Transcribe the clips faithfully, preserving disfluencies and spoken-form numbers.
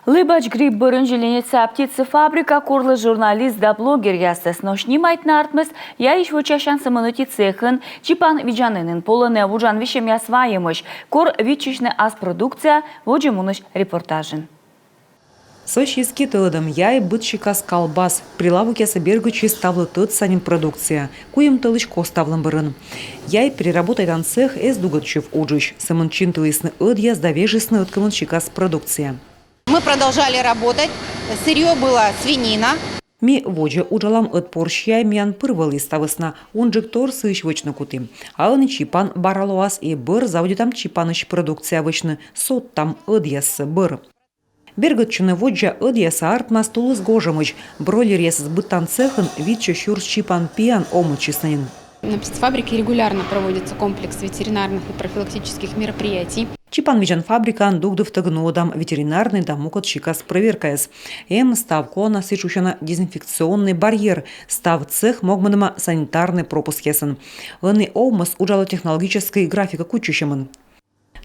Лэбач грипп бӧрын Зеленеца птицефабрика корліс журналист да блогеръясӧс, но снимайтны артмис Яйысь вочасян сӧмын ӧти цехын. Чипан видзанінын полӧны вуджан висьӧмъяс вайӧмысь. Кор виччысьны ас продукция, водзӧ мунысь репортажын. Со сизьым тӧдӧм яй, быд сикас калбас. Прилавокъясӧ бергӧдчис ставлы тӧдса нин продукция. Куим тӧлысь кост ставлӧм бӧрын. Яй переработайтан цех эз дугдыв уджысь. Сӧмын чинтылісны ӧдъяс да вежисны ӧткымын сикас продукция. Мы продолжали работать. Сырье было свинина. Ми водзӧ уджалам, ӧд порсь яй миян пыр вӧлі, та вӧсна унджыктор сыысь вӧчны кутім. А ӧні чипан бара лоас, и бӧр заводитам чипанысь продукция вӧчны, содтам ӧдъяссӧ бӧр. Бергӧдчыны воддза ӧдъяссӧ артмас тулыс-гожӧмысь. Бройлеръясӧс быдтан цехын вит сё сюрс чипан пиян овмӧдчисны нин. На птицефабрике регулярно проводится комплекс ветеринарных и профилактических мероприятий. Чипан видзан фабрикаын дугдывтӧг нуӧдам ветеринарнӧй да мукӧд сикас проверкаяс. Эм став колана сетчӧмӧсь дезинфекционнӧй барьер, став цех могмӧдӧма санитарнӧй пропускъясӧн. Ӧні овмӧс уджалӧ технологическӧй графикӧ кутчысьӧмӧн.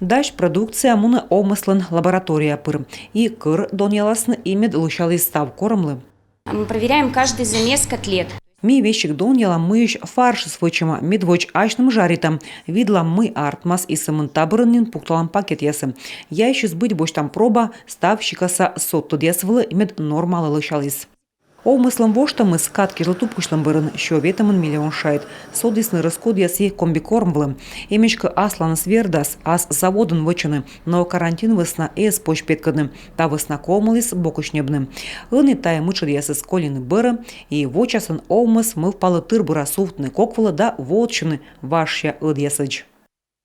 Дась продукция мунӧ овмӧслӧн лаборатория пыр. И кӧр донъяласны, и мед лӧсяліс став корӧмлы. Мы проверяем каждый замес котлет. Ми весиг донъялам, мыйысь фаршыс вӧчӧма, медводз асьным жаритам, видлам, мый артмас, и сӧмын та бӧрын нин пукталам пакетъясӧ. Яйысь збыть босьтам проба, став сикаса содтӧдъяс вылӧ, мед нормалы лӧсяліс. Овмӧслӧн воштӧмыс кад кежлӧ тупкысьлӧм бӧрын сё ветымын миллион шайт. Содісны рӧскодъяс и комбикорм вылӧ. Эмӧсь кӧ асланыс вердас, ас заводын вӧчӧны, но карантин вӧсна эз позь петкӧдны. Та вӧсна ковмыліс бокысь ньӧбны. Ӧні тайӧ мытшӧдъясыс колины бӧрӧ, и вочасӧн овмӧс мӧвпалӧ тыр-бура сувтны кок вылӧ да воӧдчыны важъя ӧдъясӧдз.